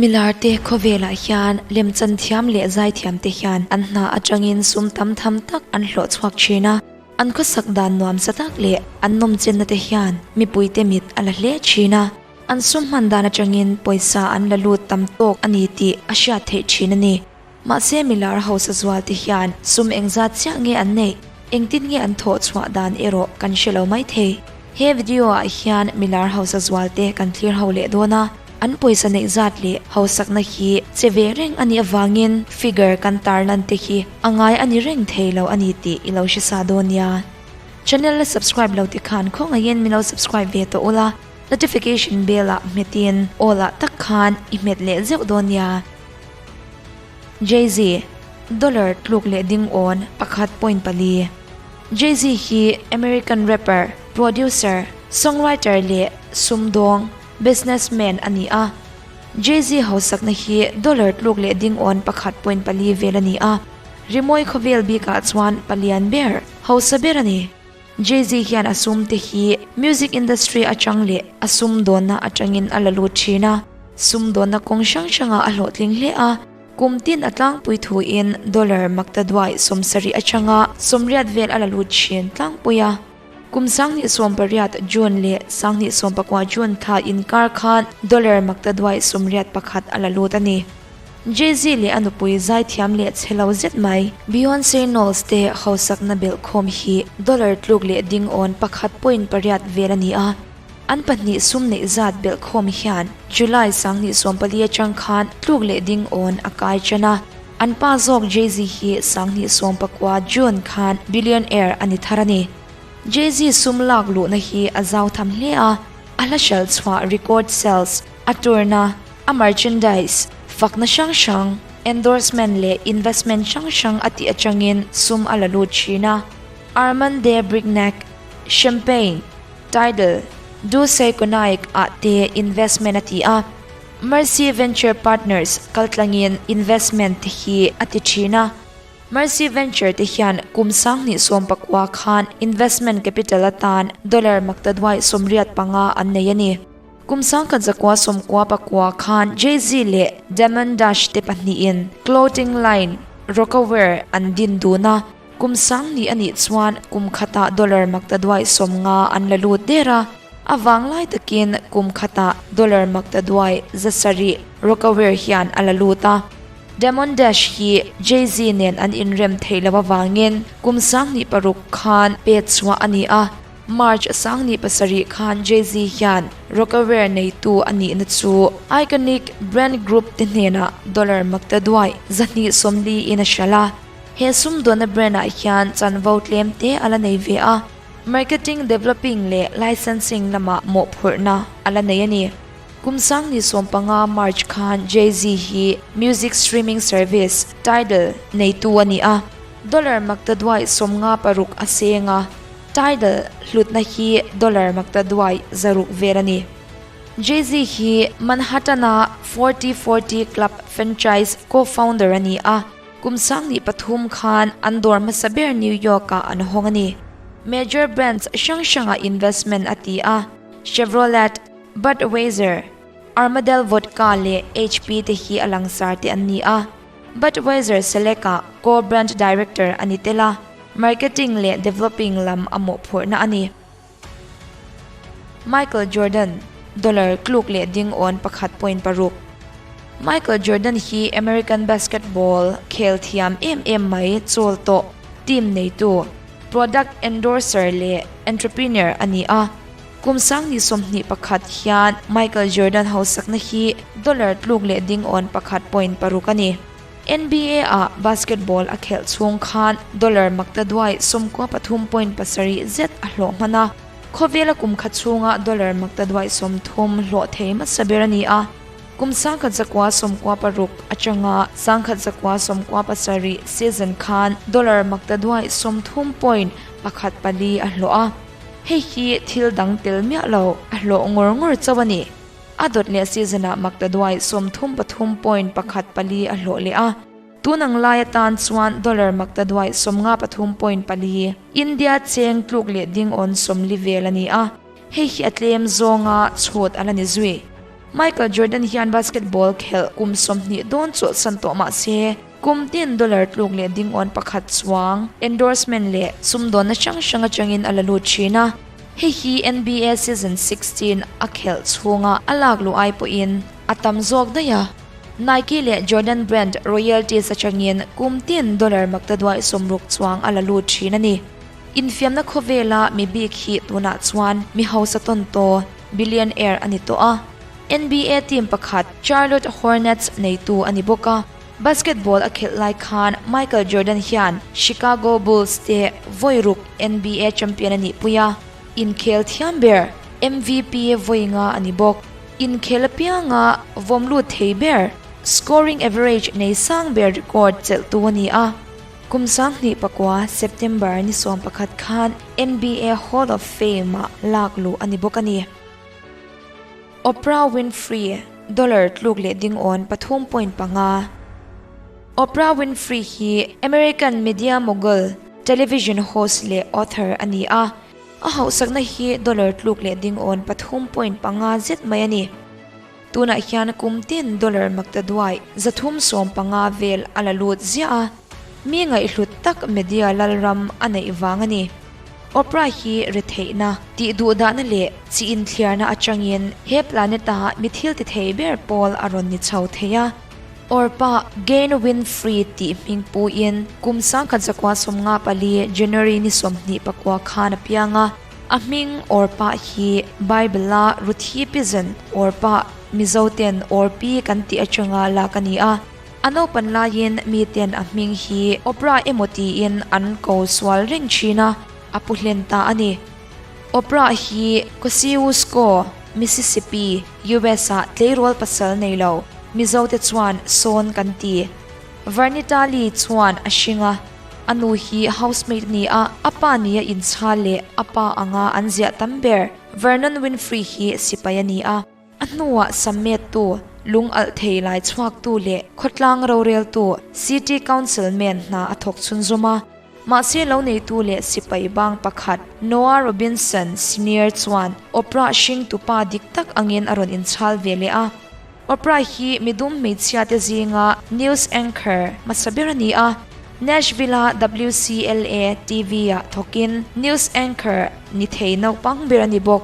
Milarte khawvelah hian lemchan thiam leh zaithiam te hian an hna atangin sum tam tham tak an hlawh chhuak thin a. An khawsak dan nuam sa tak leh an nawmchenna te hian mipuite mit a la hle thin a. An sum hman dan atangin pawisa an la lut tam tawk a ni tih a hriat theih thin a ni. Mahse milar hausa zual te hian sum engzat chiah nge an neih, engtin nge an thawh chhuah dan erawh kan hre lo mai thei. He video ah hian milar hausa zual te kan thlir ho leh dawn a, an pawisa neih zat leh hausakna hi che ve reng a nih avangin figure kan tarlan te hi a ngai a ni reng thei lo a ni tih i lo hre sa dawn nia. Channel la subscribe lo ti khan khawngaihin min lo subscribe ve tawh ula, notification bell ah hmetin all ah tak khan i hmet leh zeuh dawn nia. Jay-Z, Dollar tluk leh ding awn pakhat point pali. Jay-Z hi American rapper, producer, songwriter leh sumdawng, businessman, a ni a. Jay-Z hausakna hi dollar tluk leh ding awn pakhat point pali vel a ni a. Rimawi khawvel bikah chuan palian ber, hausa ber a ni. Jay-Z hian a sum te hi music industry atang leh a sumdawnna atangin a la lut thin a. Sumdawnna kawng hrang hrangah a hlawhtling hle a, kum tin a tlangpui thuin dollar maktaduai 70 atanga 80 vel a la lut thin tlangpui a. Kum 2018 June leh 2019 June thla inkar khan dollar maktaduai 81 a la lut a ni. Jay-Z leh a nupui zaithiam leh chhe lo zet mai Beyonce Knowles te hausakna belhkhawm hi dollar tluk leh ding awn pakhat point pariat vel a ni a. An pahnih sum neih zat belhkhawm hian July 2014 atang khan tluk leh ding awn a kai tan a. An pa zawk Jay-Z hi 2019 June khan billionaire a ni thar a ni. Jay-Z sum lak luhna hi a zau tham hle a, a hla hralh chhuah record sales, a tour-na, a merchandise, fakna hrang hrang, endorsement leh investment hrang hrang a tih atangin sum a la lut thin a. Armand de Brignac, Champagne, Tidal, D'Ussé Cognac ah te investment a ti a. Mercy Venture Partners kaltlangin investment te hi a ti thin a. Mercy Venture te hian kum 2019 khan investment capital atan dollar maktaduai 85 an nei a ni. Kum 1999 khan Jay-Z leh Damon Dash te pahnihin clothing line Rocawear an din dun a. Kum 2000 a nih chuan kum khatah dollar maktaduai 50 an la lut der a, a vanglai takin kum khatah dollar maktaduai 700 Rocawear hian a la lut a. Damon Dash hi Jay-Z nen an inrem theih loh avangin kum 2006 khan pet chhuah a ni a. March 2007 khan Jay-Z hian Rocawear neitu a nihna chu Iconic Brand Group te hnenah dollar maktaduai 240 in a hralh a. He sumdawnna brand ah hian chanvo tlem te a la nei ve a, marketing, developing leh licensing lamah mawhphurhna a la nei a ni. Kum 2015 March khan Jay-Z hi music streaming service Tidal neitu a ni a, dollar maktaduai 56 a seng a, Tidal hlutna hi dollar maktaduai 600 vel a ni. Jay-Z hi Manhattan-a 40/40 Club franchise co-founder a ni a. Kum 2003 khan an dawr hmasa ber New York ah an hawng a ni. Major brands hrang hrangah investment a ti a, Chevrolet, Budweiser, Armadale Vodka leh HP te hi a langsar te an ni a. Budweiser Select ah co-brand director a ni tel a, marketing leh developing lam a mawhphurhna a ni. Michael Jordan, dollar tluk leh ding awn pakhat point paruk. Michael Jordan hi American basketball khel thiam em em mai chawl tawh team neitu, product endorser leh entrepreneur a ni a. Kum 2021 hian Michael Jordan hausakna hi dollar tluk leh ding awn pakhat point paruk a ni. NBA ah basketball a khelh chhung khan dollar maktaduai 93.7 zet a hlawh hman a. Khawvela kum khat chhunga dollar maktaduai 30 hlawh thei hmasa ber a ni a. Kum 1996 atanga 1997 season khan dollar maktaduai 30.14 a hlawh a. Hei hi thil dang tel miah lo a hlawh ngawr ngawr chauh a ni. A dawt leh season ah maktaduai 33.14 a hlawh leh a. Tunang lai atan chuan dollar maktaduai 53.4 India cheng tluk leh ding awn 40 vel a ni a. Hei hi a tlem zawnga chhut a la ni zui. Michael Jordan hian basketball khelh kum 20 dawn chawlhsan tawh mah se, kum tin dollar tluk leh dingawn pakhat chuang endorsement leh sumdawnna hrang hrang atangin a la lut thin a. Hei hi NBA season 16 a khelh chhunga a lak luh ai pawhin a tam zawk daih a. Nike leh Jordan Brand royalties atangin kum tin dollar maktaduai 60 chuang a la lut thin a ni. Infiamna khawvela mi bik hi tunah chuan mi hausa tawn taw, billionaire a ni tawh a. NBA team pakhat Charlotte Hornets neitu a ni bawk a. Basketball a khelh lai khan Michael Jordan hian Chicago Bulls te vawi ruk NBA champion a nihpui a, inkhel thiam ber, MVP, vawi nga a ni bawk. Inkhel apianga vawm lut thei ber, scoring average nei sang ber record chelhtu a ni a. Kum 2009 September ni 11 khan NBA Hall of Fame ah lak luh a ni bawk a ni. Oprah Winfrey dollar tluk leh ding awn 3.5. Oprah Winfrey hi American media mogul, television host leh author a ni a. A hauhsakna hi dollar tluk leh ding awn 3.5 zet mai a ni. Tunah hian kum tin dollar maktaduai 315 vel a la lut ziah a. Mi ngaihhlut tak media lalram a neih vang a ni. Oprah hi retheihna, tih duhdahna leh chi inthliarna atangin he planet-a mi thil ti thei ber pawl a rawn ni chho thei a. Orpah Gain Winfrey tih hming puin kum 1954 January ni 29 khan a piang a. A hming Orpah hi Bible-a Ruthi Pizen Orpah Mizoten Orpi kan tih atanga lak a ni a. A naupan laiin miten a hming hi Oprah emaw tiin an ko sual reng thin a, a pu hlen ta a ni. Oprah hi Kosciusko, Mississippi, US-ah tleirawl pasal nei lo, Mizote chuan sawn kan ti. Vernita Lee chuan a hring a, a nu hi housemaid a ni a, a pa nia inchhal leh a pa anga an ziah tam ber Vernon Winfrey hi sipai a ni a. A hnuah sammettu, lung alh thei lai chhuaktu leh khawtlang roreltu City Councilman hna a thawk chhunzawm a. Mahse lo neitu leh sipai bang pakhat Noah Robinson Senior chuan Oprah hringtupa dik tak angin a rawn inchhal ve leh a. Oprah hi midum hmeichhia te zinga news anchor hmasa ber a ni a. Nashville-a WCLA TV-ah thawkin news anchor ni thei naupang ber a ni bawk.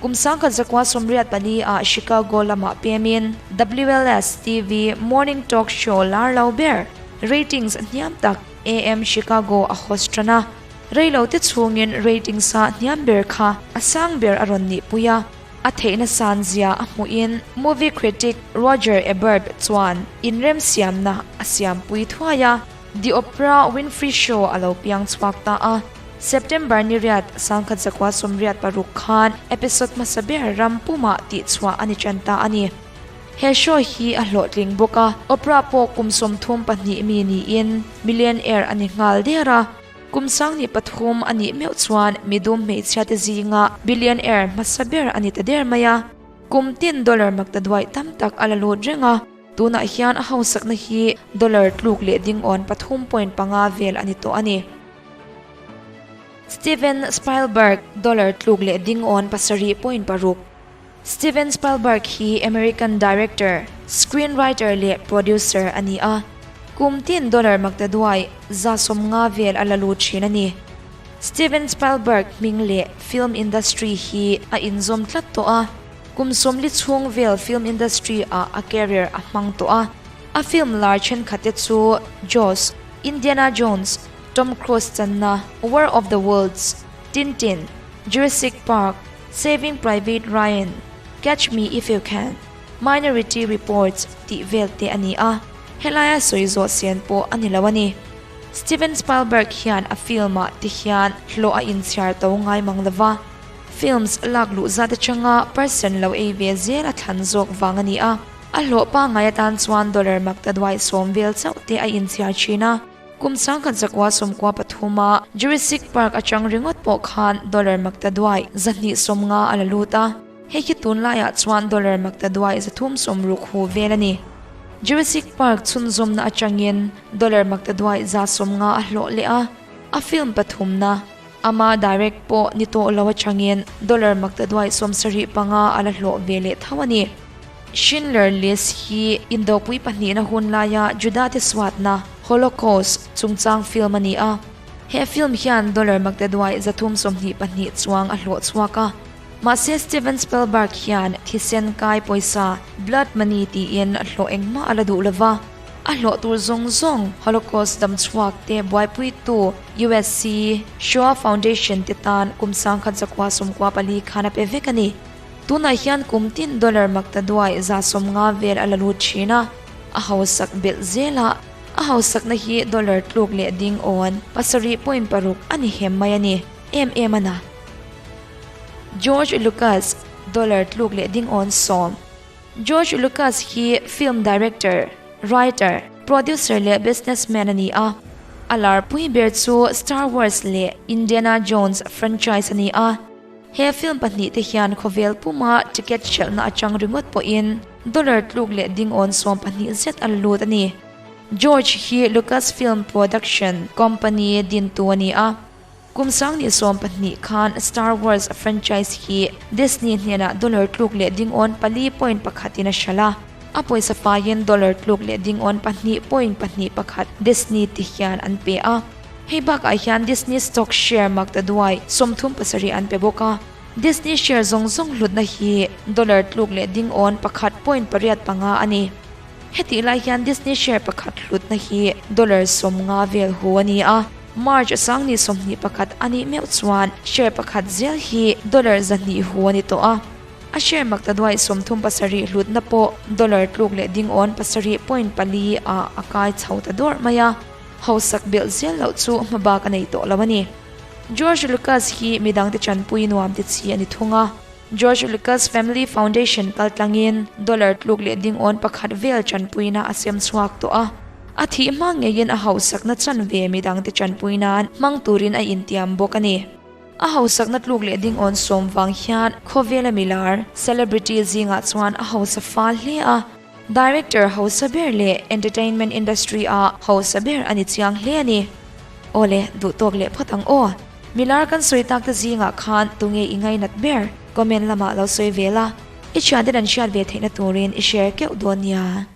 Kum 1984 ah Chicago lamah pemin WLS TV morning talk show lar lo ber ratings hniam tak AM Chicago a host tan a. Reilo te chhungin ratings a hniam ber kha a sang ber a rawn nihpui a. A theihna san zia a hmuhin movie critic Roger Ebert chuan inrem siamna a siampui thuai a. The Oprah Winfrey Show a lo piang chhuak ta a. September ni riat 1986 khan episode hmasa ber ram pumah tih chhuah a ni tan ta a ni. He show hi a hlawhtling bawk a, Oprah pawh kum 32 mi niin millionaire a ni nghal der a. Kum 23 a nih meuh chuan midum hmeichhia te zinga billionaire hmasa ber a ni ta der mai a. Kum tin dollar maktaduai tam tak a la lut reng a. Tunah hian a hausakna hi dollar tluk leh ding awn 3.5 vel a ni tawh a ni. Steven Spielberg dollar tluk leh ding awn 7.6. Steven Spielberg hi American director, screenwriter leh producer a ni a. Kum tin dollar maktaduai 150 vel a la lut thin a ni. Steven Spielberg hming leh film industry hi a inzawm tlat tawh a. Kum 40 chhung vel film industry a a career a hmang tawh a. A film lar thenkhat te chu Jaws, Indiana Jones, Tom Cruise channa War of the Worlds, Tintin, Jurassic Park, Saving Private Ryan, Catch Me If You Can, Minority Report tih vel te a ni a. Helaia sawi zawh sen pawh a ni lo a ni. Steven Spielberg hian a film-ah te hian hlawh a inchhiar to ngai mang lova. Films lak luh zat atanga person lo ei ve zel a thlan zawk vang a ni a. A hlawh pa ngai atan chuan dollar maktaduai 10 vel chauh te a inchhiar thin a. Kum 1993 a Jurassic Park atang ringawt pawh khan dollar maktaduai 250 a la lut a. Hei hi tun laiah chuan dollar maktaduai 360 hu vel a ni. Jurassic Park chhunzawmna atangin dollar maktaduai 150 a hlawh leh a. A film pathumna ama direct pawh ni tawh lo atangin dollar maktaduai 75 a la hlawh ve leh tho a ni. Schindler List hi Indopui pahnihna hun laia Judate suatna, Holocaust, chungchang film a ni a. He film hian dollar maktaduai 322 chuang a hlawh chhuak a. Mahse Steven Spielberg hian thisen kai pawisa, blood money, tiin hlawh engmah a la duh lova. A hlawh tur zawng zawng Holocaust dam chhuak te buaipuitu USC Shoah Foundation te tan kum 1994 khan a pe vek a ni. Tunah hian kum tin dollar maktaduai 150 vel a la lut thin a, a hausak belh zel a, a hausakna hi dollar tluk leh ding awn 7.6 a ni hem mai a ni, em em a na. George Lucas, dollar tluk leh ding awn 10. George Lucas hi film director, writer, producer leh businessman a ni a. A lar pui ber chu Star Wars leh Indiana Jones franchise a ni a. He film pahnihte hian khawvel puma ticket hrelhna atang ringawt pawhin dollar tluk leh ding awn 12 zet a la lut a ni. George hi Lucasfilm Production Company dintu a ni a. Kum 2012 khan Star Wars franchise hi Disney hnenah dollar tluk leh ding awn 4.1 in a hralh a. A pawisa faiin dollar tluk leh ding awn 2.21 Disney ti hian an pe a. Hei bakah hian Disney stock share maktaduai 37 an pe bawk a. Disney share zawng zawng hlutna hi dollar tluk leh ding awn 1.85 a ni. Hetih lai hian Disney share pakhat hlutna hi dollar 50 vel hu a ni a. March 2021 a nih meuh chuan share pakhat zel hi dollar 200 hu a ni tawh a. A share maktaduai 37 hlutna pawh dollar tluk leh ding awn 7.4 ah a kai chho ta dawrh mai a. Hausak belh zel loh chu hmabak a nei tawh lo a ni. George Lucas hi midangte chanpui nuam te chi a ni thung a. George Lucas Family Foundation kaltlangin dollar tluk leh ding awn pakhat vel chanpuina a sem chhuak tawh a. A thih hma ngeiin a hausakna chan ve midangte chanpui nan hmang turin a intiam bawk a ni. A hausakna tluk leh ding awn 10 vang hian khawvela milar, celebrity, zingah chuan a hausa fal hle a. Director hausa ber leh entertainment industry a hausa ber a ni chiang hle a ni. Awle, duh tawk leh phawt ang aw. Milar kan sawi tak te zingah khan tunge i ngainat ber? Comment lamah lo sawi ve la. I thianten an hriat ve theihna turin i share keuh dawn nia.